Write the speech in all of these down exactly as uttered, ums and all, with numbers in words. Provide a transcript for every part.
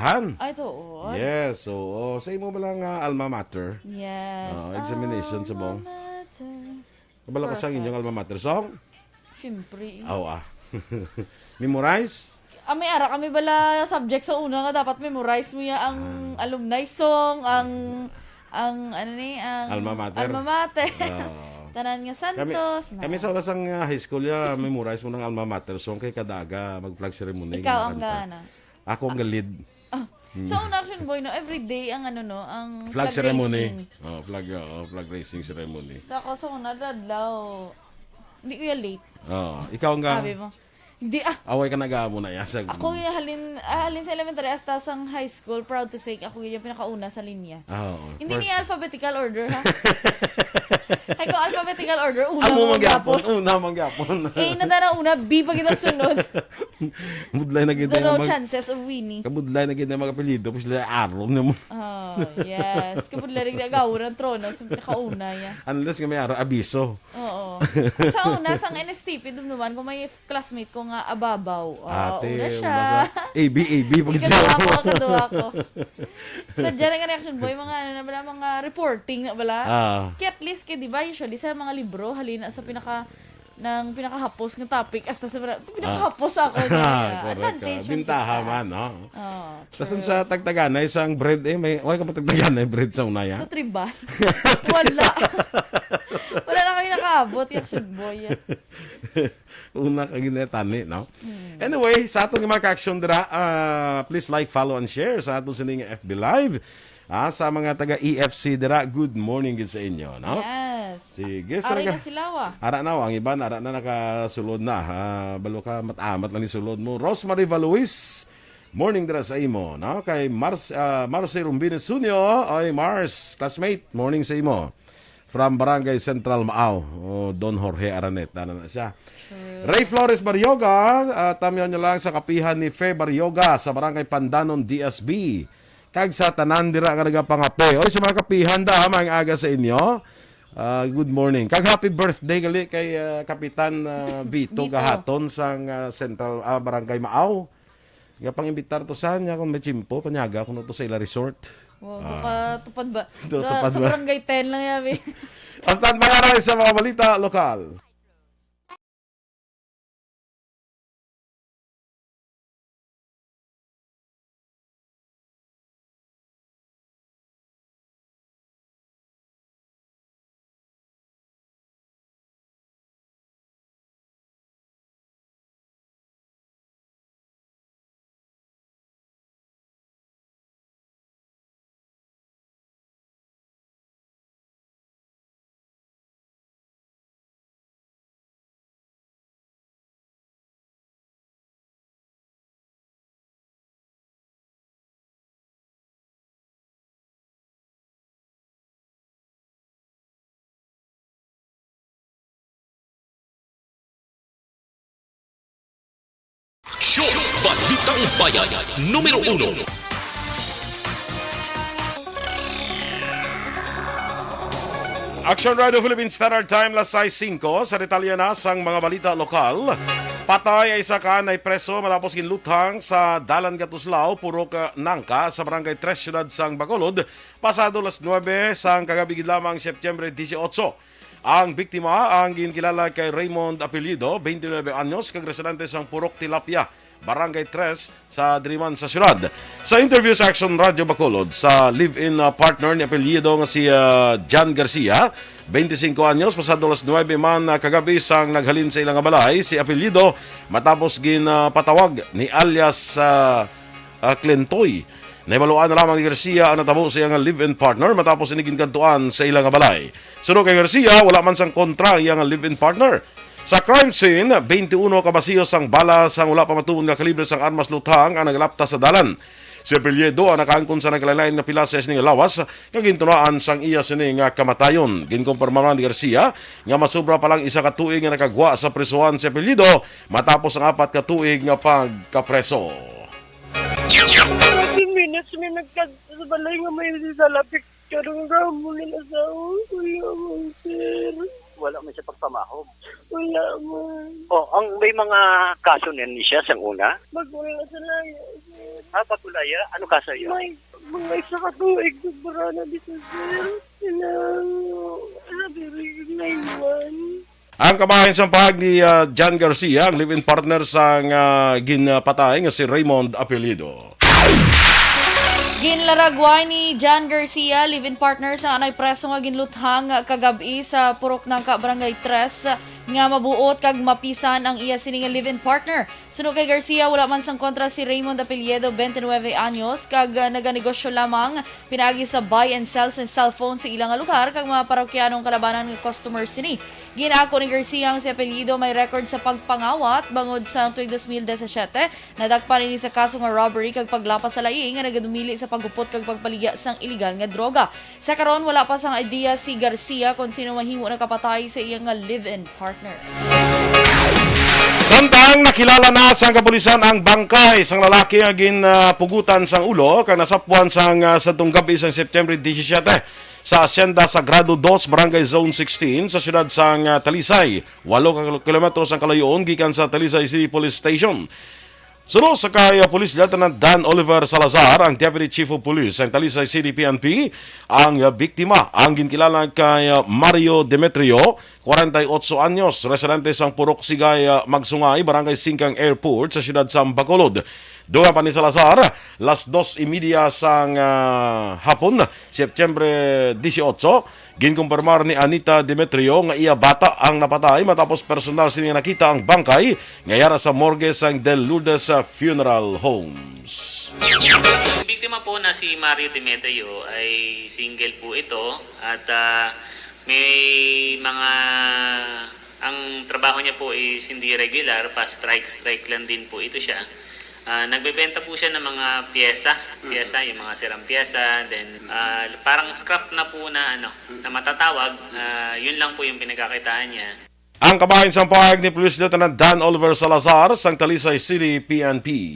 Han? Ay, tuod. Yes, so, oh, sa imo bala nga alma mater? Yes. Ah, examination sa Alma bong? Mater. Kabalo ka sa Perfect. Inyong alma mater song? Siyempre. Aw, ah. Memorize? Ah, may ara kami bala subject sa una nga dapat memorize mo ya ang Ah. alumni song, ang, ang, ano ni, ang Alma mater. Alma mater. Oo. Tanan nga Kami, santos, na. Kami sa oras ang, ah, high school, ya, memorize mo ng alma mater song kay kada aga mag-flag ceremony, Ikaw ang kinakanta. Gana. Ako ang galid. Ah, Hmm. Sa una, Action Boy, no, every day ang, ano, no, ang Flag flag ceremony. Raising. Oh, flag, oh, flag raising ceremony. Sa ako sa una, dadlaw. Hindi ko ya late. Oh, ikaw nga. Sabi mo. Hindi, ah. Away ka nag-aamo na ya sa Ako yung halin, ah, halin sa elementary hasta sang high school, proud to say, ako yung pinakauna sa linya. Ah, oo. Hindi First. Niya alphabetical order, ha? Kay ko alphabetical order, una Amo mo man gyapon, gyapon. Una man gyapon. A na dara una, B pa kita sunod. Budlay na gid There na are no mag-, chances of winning. Kabudlay na gid na mag-apelyido, tapos sila aron na mo. Oh, yes. Kabudlay rin na gawin ang trono, sa pinakauna niya. Unless nga may ara abiso. Oo. Sa una, sang N S T P, dumduman ko may classmate ko nga ababaw. Ah, Ate, una siya. Una sa A B, A B, pag Ikaduha ko, ikaduha ko. Sa dyan ang reaction, boy, mga ano na bala, mga reporting na bala. Ah. Kaya at least, kay, di ba, usually sa mga libro, halina sa pinaka, nang pinakahapos nga topic, hasta sa pinaka-, pinakahapos ako niya. Ah, correct, Advantage ah. Bintaha man, no? Oh, Tas true. Sa tagtaganay, sang bread, eh, may, wala ka pa tagtaganay, bread sa unaya? Nutriban. Wala. Wala na kami nakaabot, yung action boy. Una ka ginetani, no? Mm. Anyway, sa aton nga mga ka-action dira, ah, please like, follow, and share sa aton sining F B Live. Ah, sa mga taga E F C dira, good morning gid sa inyo, no? Yes. Sige, Ari sir, na ka-, sila, wa? Ara na, ang iban, ara na nakasulod na. Ah, balo ka, mat-amat lang ni sulod mo. Rosemary Valuis, morning dira sa imo, no? Kay Mars-, ah, Marcy Rumbines Junio, oy, Mars, classmate, morning sa imo. From Barangay Central Maaw, oh, Don Jorge Aranet, ano na siya. True. Ray Flores Barrioga, ah, tamyaw niya lang sa kapihan ni Fe Barrioga sa Barangay Pandanon, D S B. Kag sa tanan dira nga nagapangape. Oy, sa mga kapihan da, ha, maayong aga sa inyo. Ah, good morning. Kag happy birthday gali kay, ah, Kapitan, ah, Vito Vito. Gahaton sang, ah, Central, ah, Barangay Maaw. Nga pang-imbitar to sa niya kung may tiyempo, panyaga kuno to sa ila resort. Wow, Ah. Doon ka tupad ba? Doon Sa, tupad sa ba? Barangay ten lang yan, eh. Hasta ang pangalan sa mga balita lokal. Show Balitang Bayan, numero uno. Action Radio Philippine Standard Time, las sais singko. Sa detalye na sang mga balita lokal, patay ay isa ka naay preso matapos ginluthang sa Dalan Gatuslao, Purok, ah, Nangka, sa Barangay Tres, Siyudad sang Bacolod, pasado las nuebe sang kagabi gid lamang, Septyembre dieciocho. Ang biktima ang ginkilala kay Raymond Apelyido, twenty-nine anyos, kag residente sang Purok Tilapia, Barangay Tres, sa diri man sa siyudad. Sa interview sa Action Radio Bacolod, sa live-in, ah, partner ni Apelyido nga si, ah, John Garcia, twenty-cinco anyos, pasado las nuebe man, ah, kagabi sang naghalin sa ila nga balay si Apelyido matapos ginpatawag ni alias, ah, ah, Clintoy. Nahibaluan na lamang ni Garcia ang natabo sa iyang live-in partner matapos ini ginkadtuan sa ila nga balay. Suno kay Garcia, wala man sang kontra ang iyang live-in partner. Sa crime scene, twenty-uno ka basiyo sang bala sang wala pa matuod nga kalibre sang armas luthang ang nagalapta sa dalan. Si Apelyido ang nakaangkon sa nagkalain-lain nga pilas sa sini nga lawas nga gintunaan sang iya sini nga kamatayon. Ginkumpirma man ni Garcia nga masobra pa lang isa ka tuig nga nakagwa sa prisuhan si Apelyido matapos ang apat ka tuig nga pagkapreso. Fifteen minutes may nagkadto sa balay nga may dala picture ng ramo ng asawa ko, yun, sir. Wala man siya pagpamahog. Wala man. Oh, ang may mga kaso niyan ni siya sang una? Magulay sa layo, sir. Ah, Bagulaya? Ano kaso yun? May mga isa ka tuig, sobra na dito, sir. Ilang, ano, diri, nine one. Ang kabahin sang pahayag ni, ah, John Garcia, ang live-in partner sang, ah, ginpatay nga si Raymond Apelyido. Ginlaragway ni John Garcia, live-in partner sang anay preso nga ginluthang kagab-i sa Purok Nangka, Barangay Tres, nga mabuot kag mapisan ang iya sini nga live-in partner. Suno kay Garcia, wala man sang kontra si Raymond Apelyido, twenty-nine anyos, kag, ah, naganegosyo lamang pinaagi sa buy and sell sa cellphone sa ila nga lugar kag mga parokyanong kalabanan nga customer sini. Gin-ako ni Garcia ang si Apelyido may record sa pagpangawat bangod sa tuig dos mil disisiete. Nadakpan ini sa kaso nga robbery kag paglapas sa laing nga nagadumili sa paghupot kag pagbaligya sang iligal nga droga. Sa karon, wala pa sang idea si Garcia kon sino mahimo nakapatay sa iya nga live-in partner. Samtang nakilala na sang kapulisan ang bangkay sang lalaki nga ginpugutan sang ulo kag nasapwan sang, ah, sadtong gab-i sang September disisiete sa Hacienda Sagrado dos, Barangay Zone sixteen sa siyudad sang, ah, Talisay, walo ka kil-, kilometros ang kalayoon gikan sa Talisay City Police Station. Suno sa kay, ah, Police Lieutenant Dan Oliver Salazar, ang Deputy Chief of Police sang Talisay City P N P, ang, ah, biktima, ang ginkilala kay, ah, Mario Demetrio, kwarenta y otso anyos, residente sang Purok Sigay, ah, Magsungay, Barangay Singkang Airport sa siyudad sang Bacolod. Dugang pa ni Salazar, las dos y media sang, ah, hapon, Septyembre disiotso, ginkumpirmar ni Anita Demetrio nga iya bata ang napatay matapos personal sini nga nakita ang bangkay nga yara sa morgue sang Del Lourdes, ah, Funeral Homes. Ang biktima po na si Mario Demetrio ay single po ito at, ah, may mga, ang trabaho niya po is hindi regular, pa-strike-strike lang din po ito siya. Ah, nagbebenta po siya ng mga piyesa, Mm. piyesa, yung mga sirang piyesa, then, ah, parang scrap na po na, ano, Mm. na matatawag, ah, yun lang po yung pinagkakitaan niya. Ang kabahin sang pahayag ni Police Lieutenant Dan Oliver Salazar sang Talisay City P N P.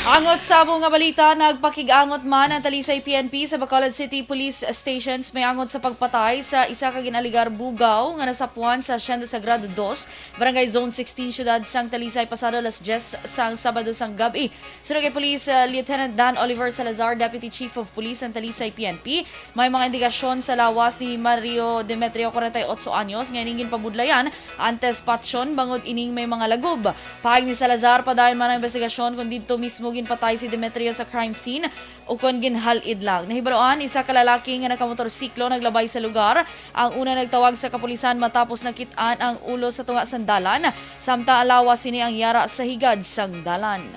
Angot sa amo nga balita, nagpakig-angot man ang Talisay P N P sa Bacolod City Police Stations may angot sa pagpatay sa isa ka gin-alegar bugaw nga nasapwan sa Hacienda Sagrado dos, Barangay Zone sixteen, Siyudad sang Talisay, pasado alas diyes sang Sabado sang gab-i. Suno kay Police, uh, Lieutenant Dan Oliver Salazar, Deputy Chief of Police sang Talisay P N P, may mga indikasyon sa lawas ni Mario Demetrio, kwarenta y otso anyos, nga ining ginpabudlayan antes patyon bangod ining may mga lagob. Pahayag ni Salazar, padayon man ang investigasyon kon didto mismo ginpatay si Demetrio sa crime scene ukon ginhal-id lang. Nahibaluan, isa ka lalaki nga nakamotorsiklo naglabay sa lugar. Ang una nagtawag sa kapulisan matapos nakit-an ang ulo sa tunga sang dalan, samtang ang lawas sini ang yara sa higad sang dalan.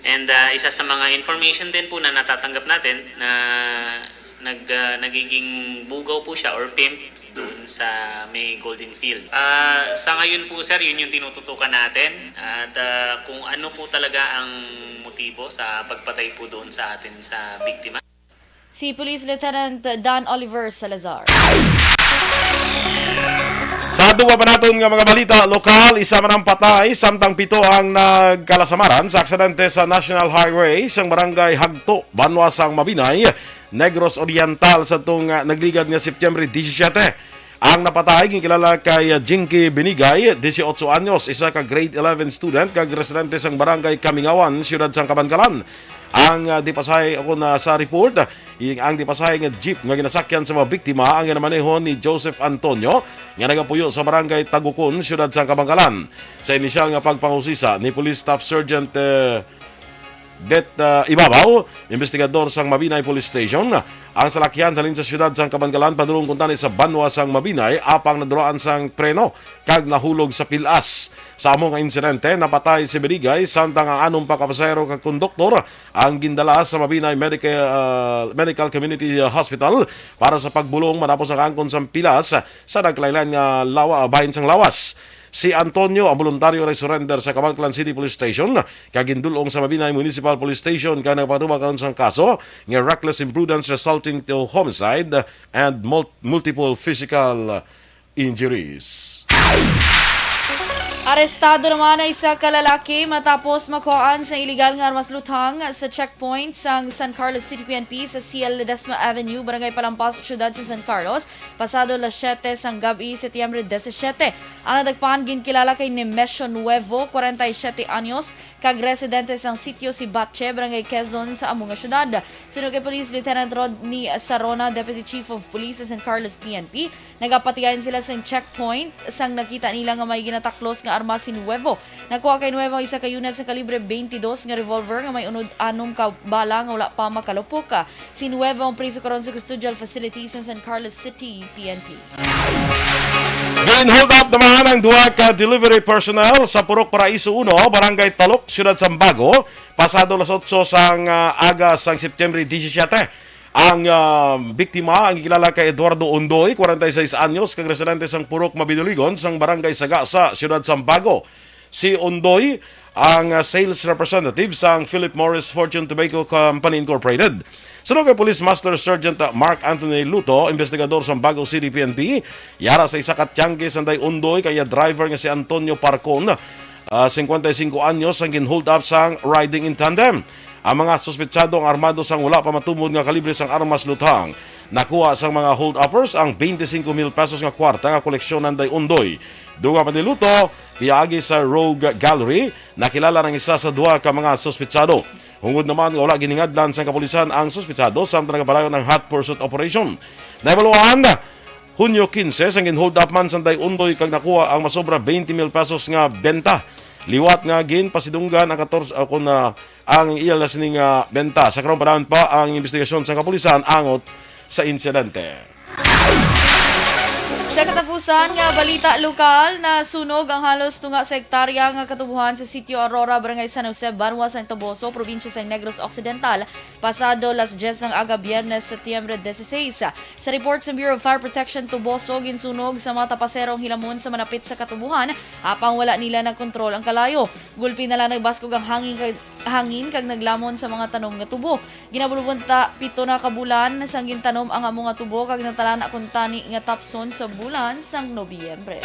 And, ah, isa sa mga information din po na natatanggap natin na nag-, ah, nagiging bugaw po siya or pimp doon sa may Golden Field. Ah, sa ngayon po, sir, yun yung tinututukan natin. At, ah, kung ano po talaga ang motibo sa pagpatay po doon sa atin sa biktima. Si Police Lieutenant Dan Oliver Salazar. Sa duwa pa naton nga mga balita lokal, isa man ang patay, samtang pito ang nagkalasamaran sa aksidente sa National Highway sang Barangay Hagto, banwa sang Mabinay, Negros Oriental, sa tong, ah, nagligad nga Septyembre disisyete. Ang napatay ginkilala kay, ah, Jinky Binigay, disiotso anyos, isa ka grade eleven student kag residente sang Barangay Kamingawan, siyudad sang Kabankalan. Ang, ah, dipasahe, ako na sa report, ing-, ang dipasahe nga jeep nga ginasakyan sa mga biktima ang ginamaneho ni Joseph Antonio, nga nagapuyo sa Barangay Tagukon, siyudad sang Kabankalan. Sa inisyal nga pagpangusisa ni Police Staff Sergeant, eh, Bet, ah, Ibabaw, investigador sang Mabinay Police Station, ang salakyan halin sa siyudad sang Kabankalan padulong kuntani sa banwa sang Mabinay, apang nadulaan sang preno kag nahulog sa pilas. Sa amo nga insidente, napatay si Binigay, samtang ang anom pa ka pasahero kag konduktor ang gindala sa Mabinay Medica-, ah, Medical Community Hospital para sa pagbulong matapos nakaangkon sang pilas sa nagkalainlain nga lawa-, bahin sang lawas. Si Antonio, ang boluntaryo, nag-surrender sa Kabankalan City Police Station kag gindul-ong sa Mabinay Municipal Police Station kag nagapatubang karon sang kaso nga reckless imprudence resulting to homicide and mul-, multiple physical injuries. Arestado naman ang isa ka lalaki matapos makuhaan sa iligal nga armas luthang sa checkpoint sang San Carlos City P N P sa C L Ledesma Avenue, Barangay Palampas, Siyudad sa San Carlos, pasado las siete sang gab-i, Setyembre disisiete. Ang nadakpan ginkilala kay Nemesio Nuevo, kwarenta y siyete anyos, kag residente sang Sitio Sibache, Barangay Quezon, sa amo nga siyudad. Suno kay Police Lieutenant Rodney Sarona, Deputy Chief of Police sa San Carlos P N P, nagapatigayon sila sang checkpoint sang nakita nila nga may ginataklos nga armas si Nuevo. Nakuha kay Nuevo ang isa ka unit sa kalibre twenty-two nga revolver nga may unod anom ka bala nga wala pa makalupok. Si Nuevo ang priso karon sa custodial facility sa San Carlos City P N P. Gin-hold up naman ang duha ka delivery personnel sa Purok Paraiso uno, Barangay Talok, Siyudad Sambago, pasado las otso sang, ah, aga sang September disisiete. Ang, ah, biktima ang gikilala kay Eduardo Ondoy, kwarenta y seis anyos, kag residente sang Purok Mabinuligon sang Barangay Sagasa, Siyudad Sambago. Si Ondoy ang, ah, sales representative sang Philip Morris Fortune Tobacco Company Incorporated. Suno kay Police Master Sergeant, ah, Mark Anthony Luto, investigador sang Bago City P N P, yara sa isa ka tiyangke sanday Ondoy kay iya driver nga si Antonio Parcon, ah, singkwenta y singko anyos, ang gin-hold up sang riding in tandem. Ang mga suspetsado ang armado sang wala pa matumod nga kalibre sang armas luthang. Nakuha sang mga hold-uppers ang twenty-cinco mil pesos nga kwarta nga koleksyon sanday Ondoy. Dunga pa ni Luto, piyaagi sa Rogue Gallery, nakilala ang isa sa duha ka mga suspetsado. Hungod naman nga wala giningadlan sang kapulisan ang suspetsado, samtang nagapadayon ang hot pursuit operation. Nahibaluan, Hunyo quince, sang gin-hold up man sanday Ondoy kag nakuha ang masobra twenty mil pesos nga benta. Liwat nga ginpasidunggan ang katorse, ah, kun, ah, ang iya na sini nga benta. Sa karon, panahon pa ang investigasyon sa kapulisan angot sa insidente. Sa katapusan nga balita lokal, nasunog ang halos tunga sa hektarya nga katubuhan sa Sitio Aurora, Barangay San Jose, Banwa sang Toboso, Probinsya sang Negros Occidental, pasado las diez sang aga, Biyernes, Setyembre dieciséis. Sa report sa Bureau of Fire Protection, Toboso, ginsunog sa mga tapasero ang hilamon sa manapit sa katubuhan, apang wala nila nakontrol ang kalayo. Gulpi na lang nagbaskog ang hangin kag, hangin kag naglamon sa mga tanom nga tubo. Ginabulubon ta pito na ka bulan sang gintanom ang amo nga tubo kag natalana kuntani nga tapson sa bulan sang Nobyembre.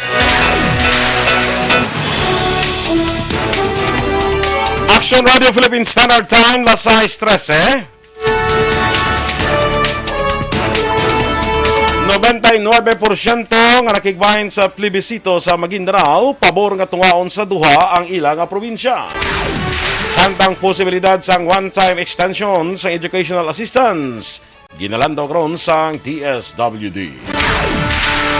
Action Radio Philippine Standard Time, las sais trese. Noventa y nuebe porsyento nga nakigbahin sa plebisito sa Maguindanao pabor nga tungaon sa duha ang ila nga probinsya. Samtang posibilidad sang one-time extension sang educational assistance ginalandaw karon sang D S W D.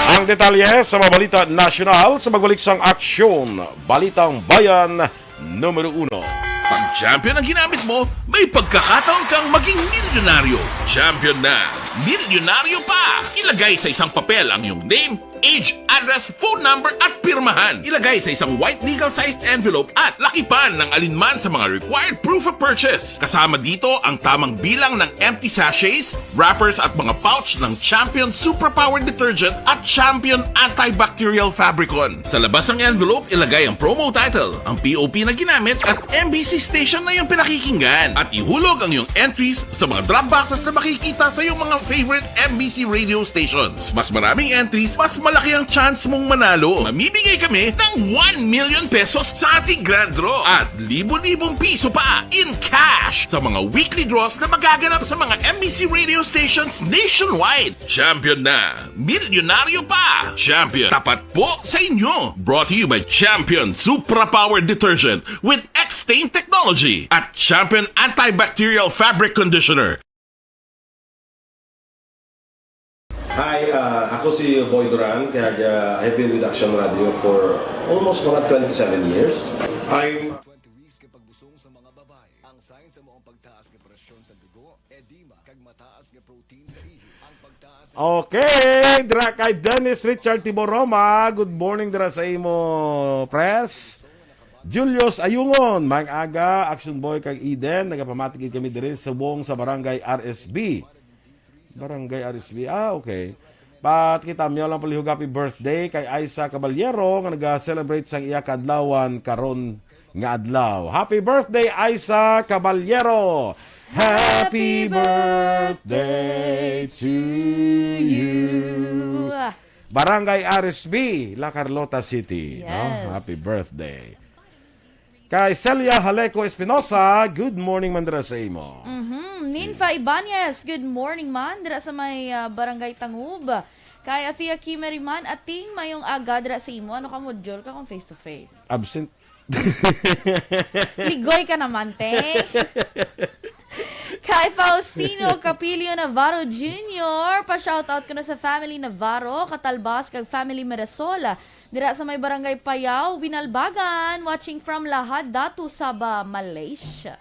Ang detalye sa mga balita nasyonal sa pagbalik sang Aksyon, Balitang Bayan, Numero uno. Pag champion ang ginamit mo, may pagkakataon kang maging milyonaryo. Champion na, milyonaryo pa! Ilagay sa isang papel ang iyong name, age, address, phone number, at pirmahan. Ilagay sa isang white legal-sized envelope at lakipan ng alinman sa mga required proof of purchase. Kasama dito ang tamang bilang ng empty sachets, wrappers, at mga pouch ng Champion Suprapower Detergent at Champion Antibacterial Fabricon. Sa labas ng envelope, ilagay ang promo title, ang P O P na ginamit, at M B C station na iyong pinakikinggan. At ihulog ang iyong entries sa mga drop boxes na makikita sa iyong mga favorite M B C radio stations. Mas maraming entries, mas malaki ang chance mong manalo. Mamimigay kami ng one million pesos sa ating grand draw at libo-libong piso pa in cash sa mga weekly draws na magaganap sa mga M B C radio stations nationwide. Champion na! Milyonaryo pa! Champion, tapat po sa inyo! Brought to you by Champion Supra Power Detergent with X-Stain Technology at Champion Antibacterial Fabric Conditioner. Hi, uh, ako si Boy Duran, kag, uh, I've been with Action Radio for almost mga twenty-seven years. I'm twenty weeks kay pagbusong sa mga babae. Ang sign sa mo ang pagtaas nga presyon sa dugo, edema, kag mataas nga protein sa ihi. Ang pagtaas sa Okay, dira kay Dennis Richard Tiboroma. Good morning dira sa imo, Pres. Julius Ayungon, maayong aga, Action Boy kag Eden. Nagapamati gid kami diri subong sa Barangay R S B. Barangay R S B. Ah, okay. Pat kita, miyaw lang palihog happy birthday kay Aisa Caballero nga naga-celebrate sang iya kaadlawan karon nga adlaw. Happy birthday, Aisa Caballero! Happy birthday to you. Barangay R S B, La Carlota City, no? Yes. Happy birthday. Kay Celia Haleco Espinosa, good morning man dira sa imo. Mhm. Ninfa Ibanez, good morning man dira sa may, ah, Barangay Tangub. Kay Afia Kimeriman Ating, mayong aga dira sa imo. Ano ka, module ka kung face to face? Absent. Ligoy ka naman, te. Kay Faustino Capilio Navarro Junior, pa-shoutout ko na sa family Navarro, Katalbas, kag family Mirasol. Dira sa may Barangay Payao, Binalbagan, watching from Lahad, Datu, Sabah, Malaysia.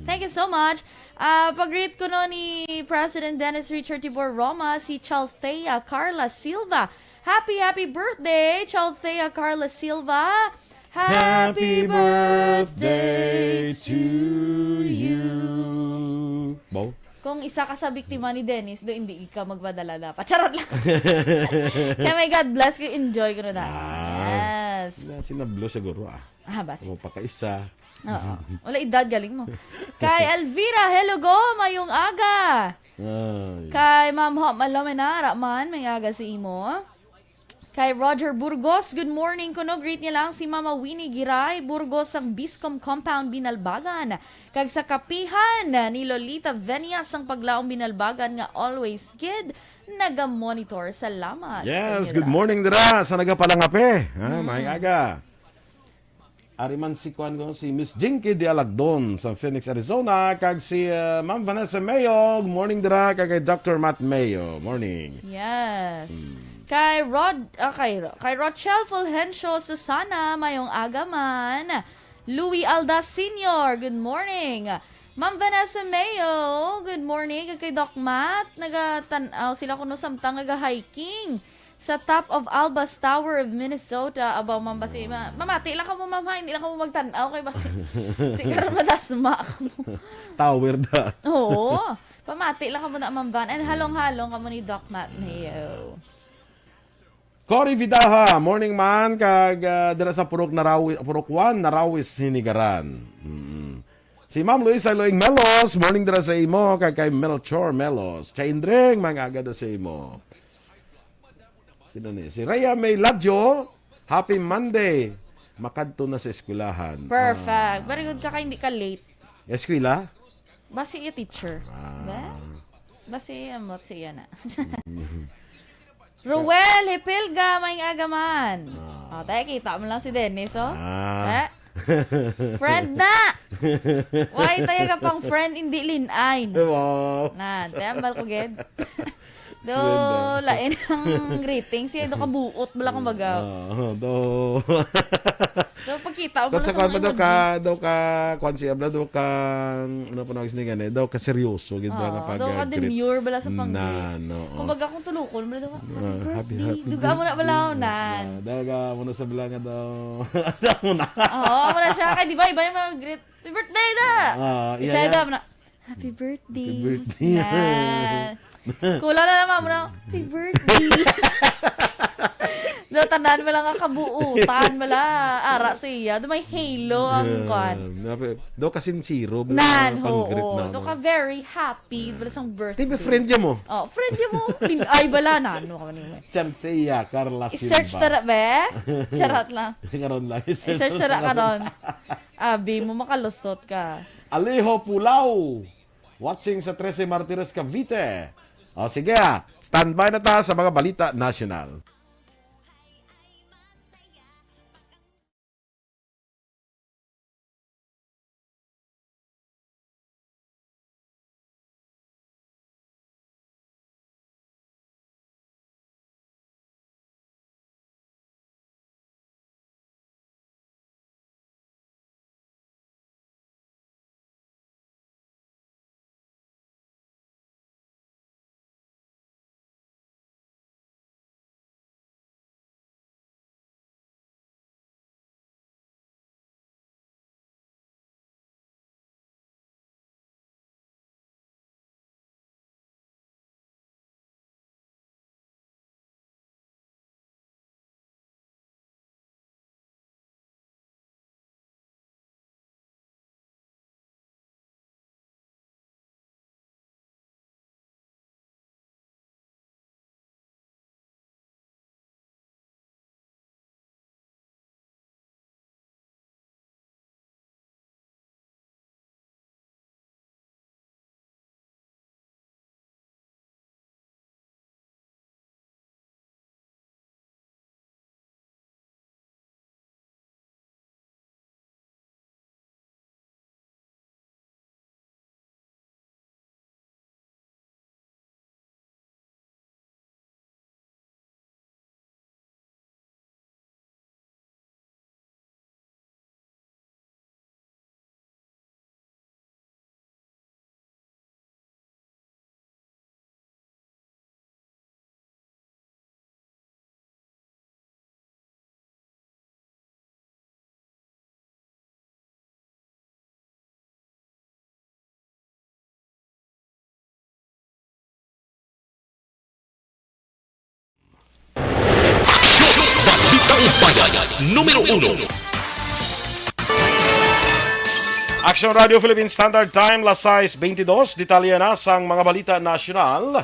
Thank you so much. Ah, pag-greet ko no ni President Dennis Richard Tibor Roma, si Chalthea Carla Silva. Happy, happy birthday, Chalthea Carla Silva. Happy birthday to you. Bo? Kung isa ka sa biktima ni Dennis, do hindi ka magpadala dapat. Charot lang. Kaya may God bless ko, enjoy ko na na. Ah. Yes. Na, sinablo siguro, ah. Ah, basi. Mo pa ka isa. Oo. Wala edad galing mo. Kay Elvira, hello go, mayong aga. Ay. Kay Ma'am Hop Malomena, Raman, may aga sa imo. Kay Roger Burgos, good morning. Kuno, greet niya lang si Mama Winnie Giray Burgos sang Biscom Compound, Binalbagan. Kag sa kapihan ni Lolita Venias sang Paglaom, Binalbagan, nga always kid naga-monitor. Salamat sa Yes, inyo good dira. Morning dira sa nagapalangape. Ha, Mm. Maayong aga. Ari man si kuan ko, si Miss Jinky de Alagdon sa Phoenix, Arizona, kag si, uh, Ma'am Vanessa Mayo. Good morning dira, kag kay Doctor Matt Mayo. Morning. Yes. Mm. Kay Rod, ah, kay, kay Rochelle Fulgencio Susana, mayong aga man. Louis Aldas Senior, good morning. Ma'am Vanessa Mayo, good morning. Kag kay Doc Matt, nagatan-aw sila kuno samtang naga-hiking sa top of Albus Tower of Minnesota. Abaw, ma'am, basi, ma-, mamati lang kamo, ma'am, ha? Hindi lang kamo magtan-aw kay basi. Si karon madasma kamo. Tower da. Oo. Pamati lang kamo na, Ma'am Van. And halong-halong kamo ni Doc Matt Mayo. Cory Vidaha, morning man, kag, ah, dira sa Purok Narawi-, Purok One, Narawis, Hinigaran. Mm. Si Ma'am Luisa Loing Melos, morning dira sa imo, kag kay Melchor Melos. Chaindring, mga agad sa imo. Sino ni? Si Rhea May Ladjo, happy Monday. Makadto na sa eskwelahan. Perfect. Ah. Very good ka, kay hindi ka late. Eskwela? Basi iya teacher. Ah. Ba? Basi amot siya na. Mm. Ruel Hipilga, may aga man. Ah. Oh, tayo, kita mo lang si Dennis, oh. Ah. Eh? Friend na! Why tayo ka pang friend, hindi linain? Wow. Na, tembal ko, gid. Do, Friend na. Lain ang greetings. Siya, do kabuot, bala kang baga. Ah, do. Do, pagkita mo Kung na sa sa kuwan mga pa daw ka, emoji. Daw ka, kuwan siya, bala, daw ka, ano pa nawag sini gani? Daw ka seryoso, gid ba, Oo, nga pag, daw ka ah, greet? Demure, bala, sa pang-greet. Na, no, oh. Kumbaga, kung tulukon, bala, daw ka, Ah, "Happy happy, birthday." Happy Duga mo na, bala, birthday. Nan. Ah, daw ka, muna sa bala nga daw. Daw mo na. Oo, muna siya. Kaya, di ba, iba yung mga greet, "Happy birthday na!" Ah, iya, Siya, iya. Daw mo na, "Happy birthday." Happy birthday. Yan. Kulang na naman mo na, "Happy birthday." Do, tanan mo lang ang kabuutan mo lang. Ara siya. Do, may halo ang Yeah. kwan. Napi-, do ka sincero, Nan, pang-greet oo. na, Do no? ka very happy, bala sang birthday. Di ba friend niya mo? Oh, friend niya mo. Lin-ay bala na. Ano ka man yun? Chantea Carla I-search Silva. Tara, be. Charot lang. Karon lang, i-search I-search mo tara sa karon. Abi mo, makalusot ka. Alejo Pulao, watching sa Trece Martires, Cavite. O, sige, ah. Standby na ta sa mga balita nasyonal. Numero uno. Action Radio Philippine Standard Time, las sais bentidós. Detalye na sang mga balita nasyonal.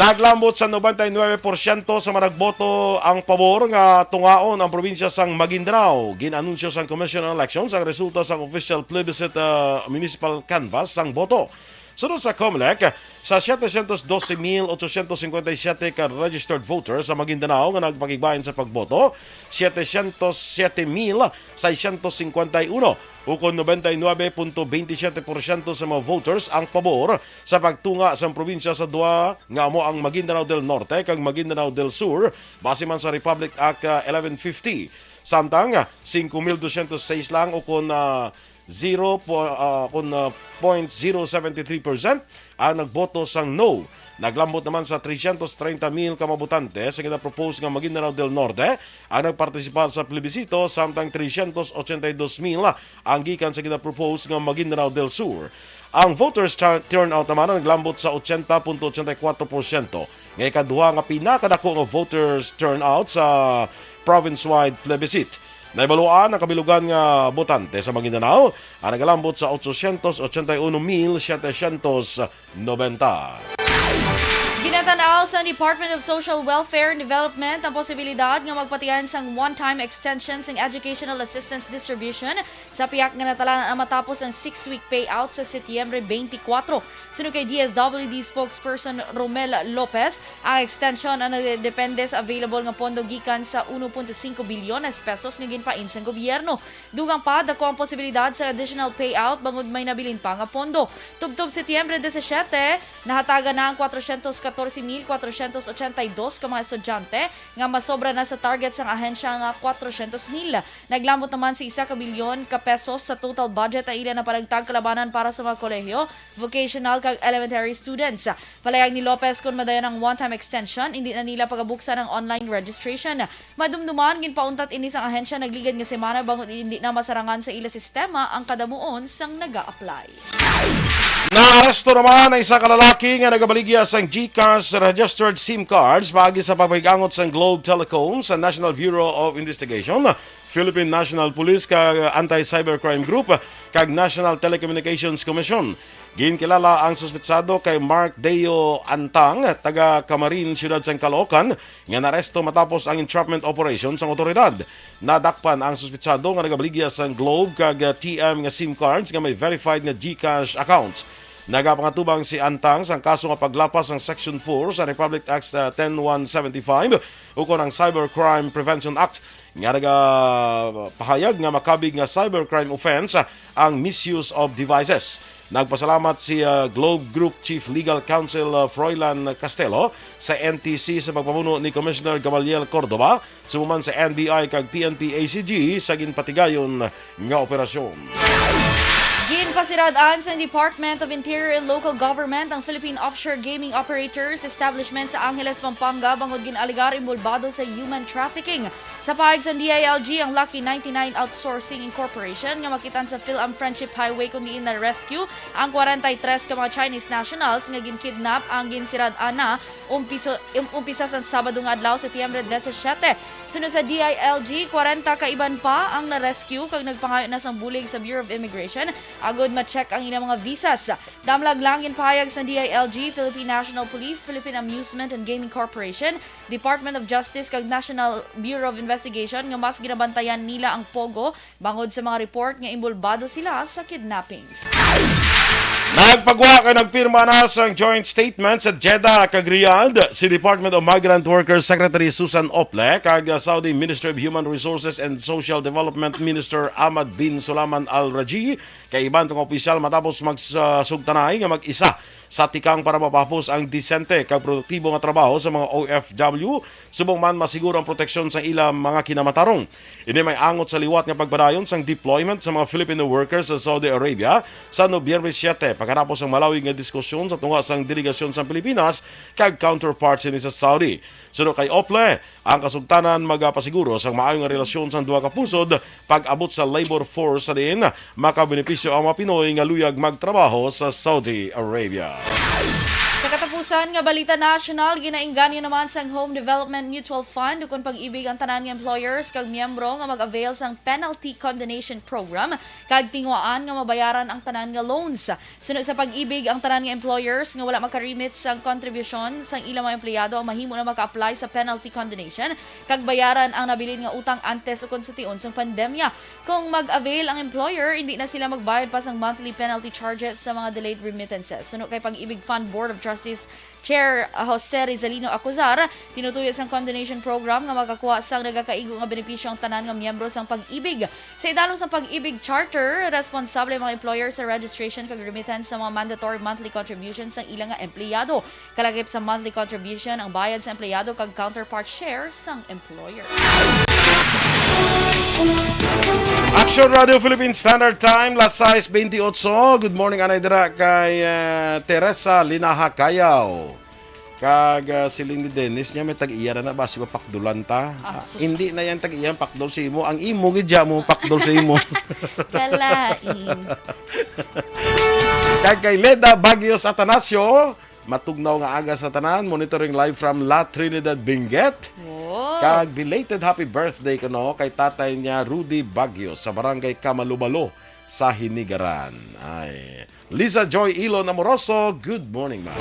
Naglambot sa nobenta y nuebe porsyento sa mga nagboto ang pabor nga tungaon ang probinsya sang Maguindanao. Gin-anunsyo sang Commission on Elections ang resulta sang official plebiscite, ah, municipal canvass sang boto. Sunod sa Comelec, sa setecientos doce mil ochocientos cincuenta y siete ka registered voters sa Maguindanao nga nagpakigbahin sa pagboto, setecientos siete mil seiscientos cincuenta y uno, ukon noventa y nuebe punto veinte y siete porsyento sa mga voters ang pabor sa pagtunga sang probinsya sa duha nga amo ang Maguindanao del Norte kag Maguindanao del Sur, base man sa Republic Act, ah, eleven fifty. Samtang, ah, singko mil dosyentos sais lang, ukon, ah, zero po, ah, kun, ah, point zero seventy three percent ang nagboto sang no. Naglambot naman sa trescientos treinta mil ka mga botante sa gina-propose nga Maguindanao del Norte ang nagpartisipar sa plebisito, samtang trescientos ochenta y dos mil ang gikan sa gina-propose nga Maguindanao del Sur. Ang voters tur-, turnout naman ang naglambot sa ochenta punto ochenta y kuwatro porsyento, nga ikaduha nga pinakadako nga voters turnout sa province-wide plebiscite. Nahibaluan ang kabilugan nga botante sa Maguindanao ang nagalambot sa ochocientos ochenta y uno mil setecientos noventa. Ginatan-aw sang Department of Social Welfare and Development ang posibilidad nga magpatigayon sang one-time extension sang educational assistance distribution sa pihak nga natalanan ang matapos ang six-week payout sa Setyembre twenty-four. Suno kay D S W D spokesperson Romel Lopez, ang extension ang nagdepende sa available nga pondo gikan sa uno punto singko bilyones pesos nga ginpain sang gobyerno. Dugang pa, dako ang posibilidad sa additional payout bangod may nabilin pa nga pondo. Tubtob Setyembre disisiete, nahatagan na ang kwatrocientos katorse mil kwatrocientos ochenta y dos ka mga estudyante nga masobra na sa target sang ahensya nga kwatrocientos mil. Naglambot naman sa isa ka bilyon ka pesos sa total budget ang ila napanagtag kalabanan para sa mga kolehiyo, vocational kag elementary students. Palayag ni Lopez, kon madayon ang one-time extension, indi na nila pagabuksan ang online registration. Madumduman, ginpauntat ini sang ahensya nagligad nga semana bangod indi na masarangan sa ila sistema ang kadamuon sang naga-apply. Naaresto naman ang isa ka lalaki nga nagabaligya sang GCash registered SIM cards paagi sa pagpahigangot sang Globe Telecom sa National Bureau of Investigation, Philippine National Police kag Anti-Cybercrime Group kag National Telecommunications Commission. Ginkilala ang suspetsado kay Mark Deo Antang, taga Camarin, siyudad sang Caloocan, nga naaresto matapos ang entrapment operation sang awtoridad. Nadakpan ang suspetsado nga nagabaligya sang Globe kag T M nga SIM cards nga may verified nga GCash accounts. Nagapangatubang si Antang sang kaso nga paglapas sang Section four sa Republic Act, ah, ten one seventy-five ukon ang Cybercrime Prevention Act, nga nagapahayag nga makabig nga cybercrime offense ang misuse of devices. Nagpasalamat si, ah, Globe Group Chief Legal Counsel, ah, Froilan Castelo sa N T C sa pagpamuno ni Commissioner Gamaliel Cordova, subo man sa N B I kag P N P A C G sa ginpatigayon nga operasyon. Ginpasirad-an sang Department of Interior and Local Government ang Philippine offshore gaming operators establishment sa Angeles, Pampanga, bangod gin-alegar inbolbado sa human trafficking. Sa pahayag sang D I L G, ang Lucky ninety-nine Outsourcing Incorporation nga makit-an sa PhilAm Friendship Highway, kun diin na-rescue ang kwarenta y tres ka mga Chinese nationals nga gin-kidnap, ang ginsirad-an na umpiso-, um-, umpisa sang Sabado nga adlaw, Setyembre disisiete. Suno sa D I L G, kwarenta ka iban pa ang na-rescue kag nagpangayo na sang bulig sa Bureau of Immigration agud ma-check ang ilang mga visas. Damlag lang, ginpahayag sang D I L G, Philippine National Police, Philippine Amusement and Gaming Corporation, Department of Justice kag National Bureau of Investigation nga mas ginabantayan nila ang POGO bangod sa mga report nga inbolbado sila sa kidnappings. Nagpagwa kag nagpirma na sang joint statement sa Jeddah kag Riyadh si Department of Migrant Workers Secretary Susan Ople kag Saudi Ministry of Human Resources and Social Development Minister Ahmad bin Sulaman Al Raji, kag iban nga opisyal, matapos magsugtanay nga mag-isa sa tikang para mapahapos ang disente kag produktibo nga trabaho sa mga O F W, subong man masiguro ang proteksyon sa ila mga kinamatarong. Ini may angot sa liwat nga pagpadayon sang deployment sa mga Filipino workers sa Saudi Arabia sa Nobyembre siete, pagkatapos ang malawig nga diskusyon sa tunga sang delegasyon sa Pilipinas kag counterparts sini sa Saudi. Suno kay Ople, ang kasugtanan magapasiguro sang maayo nga relasyon sang duha ka pusod pag-abot sa labor force, sa diin makabenepisyo ang mga Pinoy nga luyag magtrabaho sa Saudi Arabia. Sa katapusan, San nga balita nasyonal, ginainganyo naman sang Home Development Mutual Fund ukon Pag-ibig ang tanan nga employers kag miyembro nga mag-avail sang Penalty Condonation Program kag tinguhaan nga mabayaran ang tanan nga loans. Suno sa Pag-ibig, ang tanan nga employers nga wala maka-remit sang kontribusyon sang ilang mga empleyado ang mahimo na maka-apply sa penalty condonation kag bayaran ang nabilin nga utang antes ukon sa tion sang pandemya. Kung mag-avail ang employer, hindi na sila magbayad pa sang monthly penalty charges sa mga delayed remittances. Suno kay Pag-ibig Fund Board of Trustees Chair, uh, Jose Rizalino Acuzar, tinutuyo sang condonation program nga makakuha sang nagakaigo nga benepisyo ang tanan nga miyembro sang Pag-ibig. Sa idalom sang Pag-ibig Charter, responsable ang mga employer sa registration kag remittance sa mga mandatory monthly contributions sang ila nga empleyado. Kalakip sa monthly contribution ang bayad sa empleyado kag counterpart share sang employer. Action Radio Philippine Standard Time, las sais bentiocho. Good morning, anay dira kay, eh, Teresa Linaha Cayaw. Kag, ah, siling ni Dennis niya, may tag-iya na na, basi mapakdulan ta. Ah, Ah, sus. Hindi na yan tag-iya ang pakdol sa imo. Ang imo, gid siya mo pakdol sa imo. Kalain. Kag kay Leda Baguio Atanasio, matugnaw nga aga sa tanan, monitoring live from La Trinidad, Benguet. Oh. Kag belated happy birthday kuno kay tatay niya, Rudy Baguio, sa barangay Kamalumalo sa Hinigaran. Ay, Lisa Joy Ilon Amoroso, good morning, ma'am.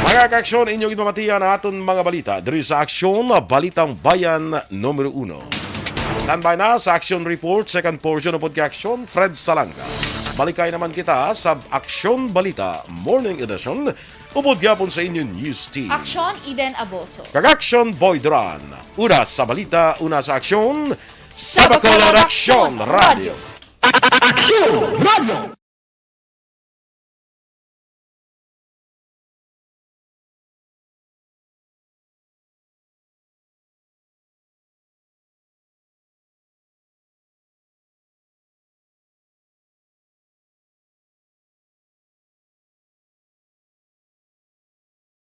Mga kaaksyon, inyong ginpamatian ang aton mga balita diri sa Aksyon, Balitang Bayan numero uno. Standby na sa Aksyon Report, second portion upod kay Aksyon Fred Salanga. Balikay naman kita sa Aksyon Balita Morning Edition, upod gyapon sa inyong news team. Aksyon Eden Aboso. Kag Aksyon Boy Duran. Una sa balita, una sa aksyon, sa Bacolod Aksyon Radio. Aksyon Radio.